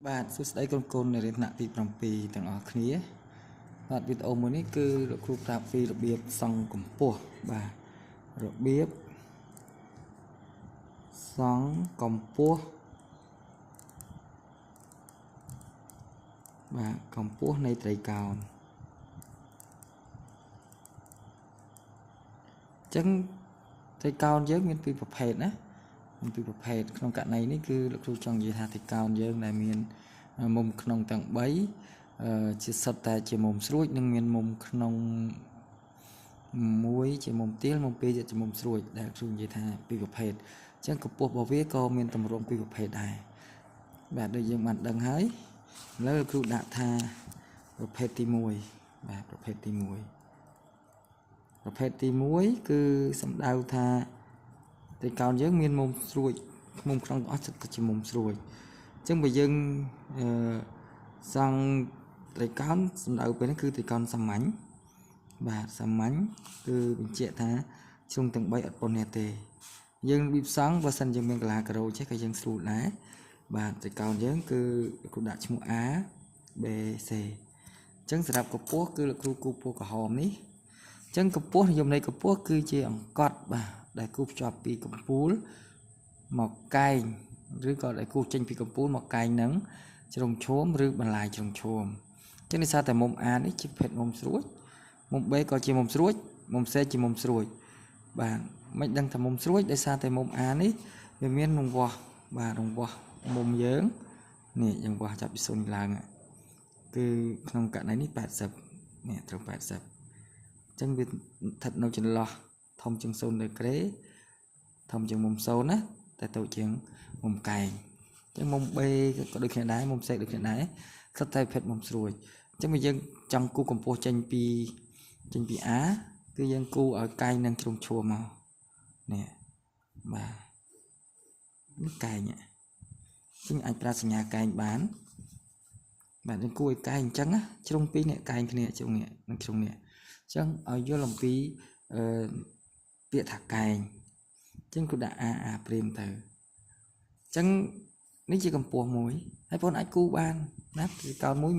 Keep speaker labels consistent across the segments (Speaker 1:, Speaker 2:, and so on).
Speaker 1: បាទសួស្តីកូនកូននៅរៀនថ្នាក់ទី7ទាំងអស់គ្នាបាទវីដេអូមួយនេះគឺលោកគ្រូប្រាប់ពីរបៀបសង់កម្ពស់បាទរបៀបសង់កម្ពស់បាទកម្ពស់នៃត្រីកោណអញ្ចឹងត្រីកោណយើងមានពីរប្រភេទណាមានពីរប្រភេទក្នុងករណីនេះគឺលោកគ្រូចង់និយាយថាត្រីកោណយើងដែលមានមុំក្នុងទាំង3ជាសុទ្ធតែជាមុំស្រួចនិងមានមុំក្នុងមួយជាមុំទាលមុំពីរជាមុំស្រួចដែលគ្រូនិយាយថាពីរប្រភេទអញ្ចឹងកម្ពស់របស់វាក៏មានទម្រង់ពីរប្រភេទដែរបាទដូចយើងបានដឹងហើយឥឡូវគ្រូដាក់ថាប្រភេទទី1បាទប្រភេទទី1ប្រភេទទី1គឺសំដៅថាត្រីកោណយើងមានមុំស្រួចមុំក្នុងទាំងអស់សុទ្ធតែជាមុំស្រួចអញ្ចឹងបើយើងសង់ត្រីកោណសំដៅពេលនេះគឺត្រីកោណសាមញ្ញបាទសាមញ្ញគឺបញ្ជាក់ថាជ្រុងទាំង3អត់ប៉ុននេះទេយើងរបៀបសង់បើសិនយើងមានកលាការ៉ូចេះក៏យើងស្រួលដែរបាទត្រីកោណយើងគឺគ្រូដាក់ឈ្មោះ A B C អញ្ចឹងសម្រាប់កម្ពស់គឺលោកគ្រូគូពណ៌ក្រហមនេះអញ្ចឹងកម្ពស់និយមន័យកម្ពស់គឺជាអង្កត់បាទដែលគូភ្ជាប់ពីកំពូលមកកែងឬក៏ដែលគូចេញពីកំពូលមកកែងនឹងជ្រុងឈមឬបន្លាយជ្រុងឈមអញ្ចឹងដោយសារតែមុំ A នេះជាប្រភេទមុំស្រួចមុំ B ក៏ជាមុំស្រួចមុំ C ជាមុំស្រួចបាទមិនដឹងថាមុំស្រួចដោយសារតែមុំ A នេះវាមានរង្វាស់បាទរង្វាស់មុំយើងនេះយើងវាស់ចាប់ពី0ឡើងគឺក្នុងករណីនេះ80នេះត្រូវ80អញ្ចឹងវាស្ថិតនៅចន្លោះធំជាង0ដឺក្រេធំជាងមុំ0ណាតែតូចជាងមុំកែងអញ្ចឹងមុំ B ក៏ដូចគ្នាដែរមុំ C ដូចគ្នាដែរសុទ្ធតែប្រភេទមុំស្រួចអញ្ចឹងបើយើងចង់គូកម្ពស់ចេញពី A គឺយើងគូឲ្យកែងនឹងជ្រុងឈួរមកនេះបាទនេះកែងអញ្ចឹងអាចប្រើសញ្ញាកែងបានបាទយើងគូឲ្យកែងអញ្ចឹងណាជ្រុងពីរនេះកែងគ្នាជ្រុងនេះនិងជ្រុងនេះអញ្ចឹងឲ្យយល់អំពីអឺពាក្យថាកែងអញ្ចឹងគឺដាក់ A A ព្រាមទៅអញ្ចឹងនេះជាកម្ពស់មួយហើយបងអាចគូបានណាត្រីកោណមួយ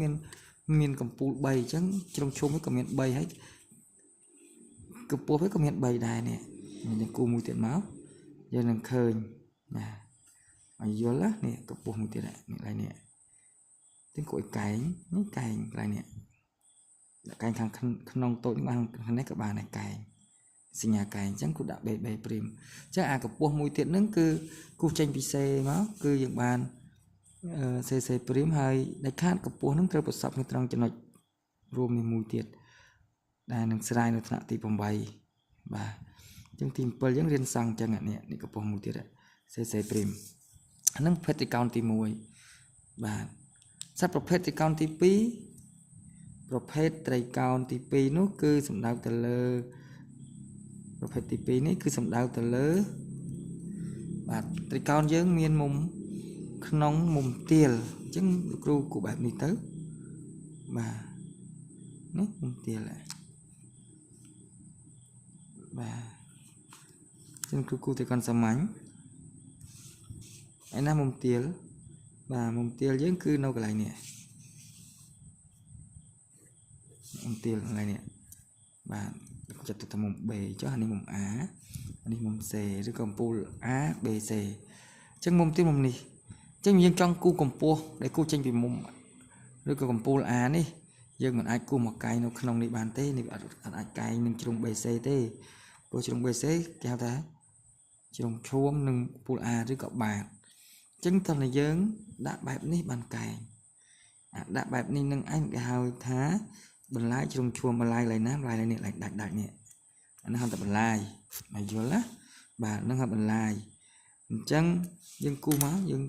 Speaker 1: មានកម្ពូល3អញ្ចឹងជ្រុងឈុំក៏មាន3ហើយកម្ពស់វាក៏មាន3ដែរនេះយើងគូមួយទៀតមកយើងនឹងឃើញណាឲ្យយល់ណានេះកម្ពស់មួយទៀតនេះកន្លែងនេះទាំងគួរឲ្យកែងនេះកែងកន្លែងនេះដាក់កែងខាងក្នុងតូចបានខាងនេះក៏បានដែរកែងសញ្ញាកែងអញ្ចឹងគូដាក់ B B ព្រីមអញ្ចឹងអាកម្ពស់មួយទៀតហ្នឹងគឺគូចេញពី C មកគឺយើងបាន C C ព្រីមហើយដាច់ខាតកម្ពស់ហ្នឹងត្រូវប្រសពនៅត្រង់ចំណុចរួមនេះមួយទៀតដែលនឹងស្រាយនៅថ្នាក់ទី8បាទអញ្ចឹងទី7យើងរៀនសង់អញ្ចឹងនេះនេះកម្ពស់មួយទៀត C C ព្រីមអាហ្នឹងប្រភេទត្រីកោណទី1បាទសត្វប្រភេទត្រីកោណទី2ប្រភេទត្រីកោណទី2នោះគឺសំដៅទៅលើប្រភេទទី2នេះគឺសំដៅទៅលើបាទត្រីកោណយើងមានមុំក្នុងមុំទាលអញ្ចឹងលោកគ្រូគូបែបនេះទៅបាទនេះមុំទាលបាទអញ្ចឹងគ្រូគូត្រីកោណសាមញ្ញឯណាមុំទាលបាទមុំទាលយើងគឺនៅកន្លែងនេះមុំទាលកន្លែងនេះបាទចាត់ទៅថាមុំ B ចុះអានេះមុំ A អានេះមុំ C ឬក៏កំពូល A B C អញ្ចឹងមុំទាលមុំនេះអញ្ចឹងយើងចង់គូកម្ពស់ដែលគូចេញពីមុំឬក៏កំពូល A នេះយើងមិនអាចគូមកកែងនៅក្នុងនេះបានទេនេះអត់អាចកែងនឹងជ្រុង BC ទេព្រោះជ្រុង BC គេហៅថាជ្រុងឈួមនឹងកំពូល A ឬក៏បាតអញ្ចឹងតើយើងដាក់បែបនេះបានកែងអាដាក់បែបនេះនឹងឯងគេហៅថាបន្លាយជ្រុងឈួមបន្លាយកន្លែងណាបន្លាយនេះដាច់ដាច់នេះអានេះហៅថាបន្លាយមកយល់ណាបាទនឹងហៅបន្លាយអញ្ចឹងយើងគូមកយើង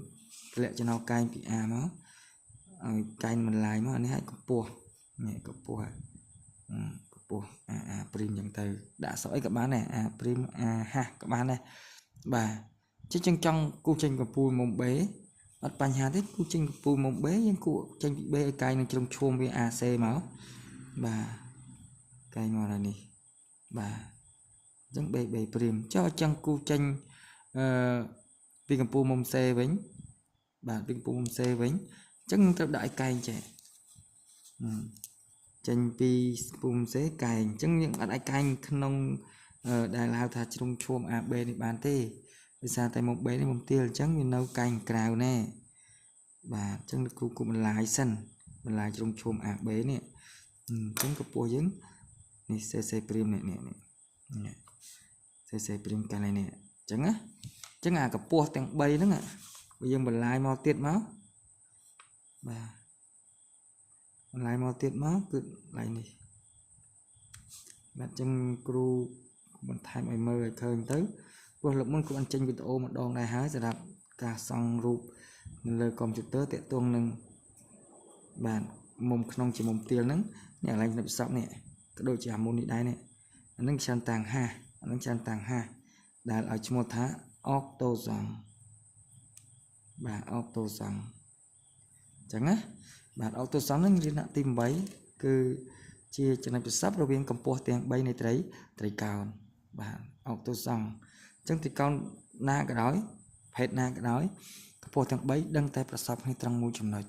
Speaker 1: ធ្លាក់ចំណោកែងពី A មកឲ្យកែងបន្លាយមកអានេះឲ្យកម្ពស់នេះកម្ពស់កម្ពស់ A A ព្រីមអញ្ចឹងទៅដាក់អក្សរអីក៏បានដែរ A ព្រីម A ហាស់ក៏បានដែរបាទជាចឹងចង់គូចេញកំពូលមុំ B អត់បញ្ហាទេគូចេញកំពូលមុំ B យើងគូចេញពី B ឲ្យកែងនឹងជ្រុងឈួមវា AC មកបាទកែងមកដល់នេះបាទអញ្ចឹង B B ព្រីមចុះអញ្ចឹងគូចេញអឺពីកំពូលមុំ C វិញបាទពីកំពូលមុំ C វិញ អញ្ចឹងត្រូវដាក់ឲ្យកែងចេះចេញពីពុំសេកែងអញ្ចឹងយើងអត់អាចកែងក្នុងដែលហៅថាជ្រុងឈួម AB នេះបានទេដោយសារតែមុំ B នេះមុំទាលអញ្ចឹងវានៅកែងក្រៅណែបាទអញ្ចឹងលោកគ្រូគូបន្លាយសិនបន្លាយជ្រុងឈួម AB នេះអញ្ចឹងកម្ពស់យើងនេះ CC ព្រាមនេះនេះនេះ CC ព្រាមកន្លែងនេះអញ្ចឹងណាអញ្ចឹងអាកម្ពស់ទាំង3ហ្នឹងបើយើងបន្លាយមកទៀតមកបាទបន្លាយមកទៀតមកគឺកន្លែងនេះបាទអញ្ចឹងគ្រូបន្ថែមឲ្យមើលឲ្យឃើញទៅព្រោះលើកមុនគ្រូបានចេញវីដេអូម្ដងដែរហើយសម្រាប់ការសង់រូបនៅលើកុំព្យូទ័រតាក់ទងនឹងបាទមុំក្នុងជាមុំទាលហ្នឹងនេះកន្លែងចំណុចប្រសពនេះក៏ដូចជាអាមុននេះដែរនេះអានឹងច្រើនតាំងហាអានឹងច្រើនតាំងហាដែលឲ្យឈ្មោះថាអុកតូសង់បាទអុកតូសង់អញ្ចឹងណាបាទអុកតូសង់ហ្នឹងរៀនថ្នាក់ទី8គឺជាចំណុចប្រសពរវាងកម្ពស់ទាំង3នៃត្រីកោណបាទអុកតូសង់អញ្ចឹងត្រីកោណណាក៏ដោយភេទណាក៏ដោយកម្ពស់ទាំង3ដឹងតែប្រសពគ្នាត្រង់មួយចំណុច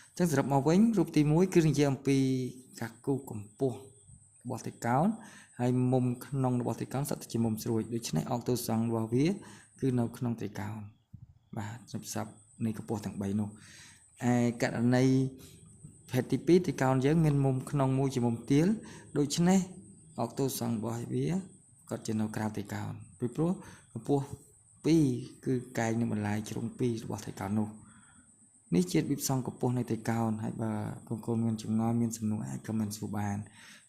Speaker 1: អញ្ចឹងសរុបមកវិញរូបទី1គឺនិយាយអំពីការគូកម្ពស់របស់ត្រីកោណហើយមុំក្នុងរបស់ត្រីកោណសុទ្ធតែជាមុំស្រួយដូច្នេះអុកតូសង់របស់វាគឺនៅក្នុងត្រីកោណបាទចំណុចប្រសពនៃកម្ពស់ទាំង3នោះឯករណីភេទទី2ត្រីកោណយើងមានមុំក្នុងមួយជាមុំទាលដូច្នេះអុកតូសង់របស់វាក៏ជានៅក្រៅត្រីកោណពីព្រោះកម្ពស់2គឺកែងនឹងបន្លាយជ្រុង2របស់ត្រីកោណនោះនេះជារបៀបសង់កម្ពស់នៃត្រីកោណហើយបើកូនៗមានចម្ងល់មានសំណួរអាច comment សួរបាន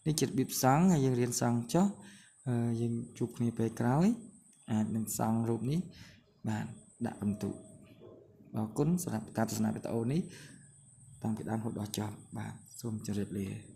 Speaker 1: នេះជារបៀបសង់ហើយយើងរៀនសង់ចុះយើងជួបគ្នាពេលក្រោយអាចនឹងសង់រូបនេះបាទដាក់ពិន្ទុអរគុណសម្រាប់ការទស្សនាវីដេអូនេះតាំងពីដើមរហូតដល់ចប់បាទសូមជម្រាបលា។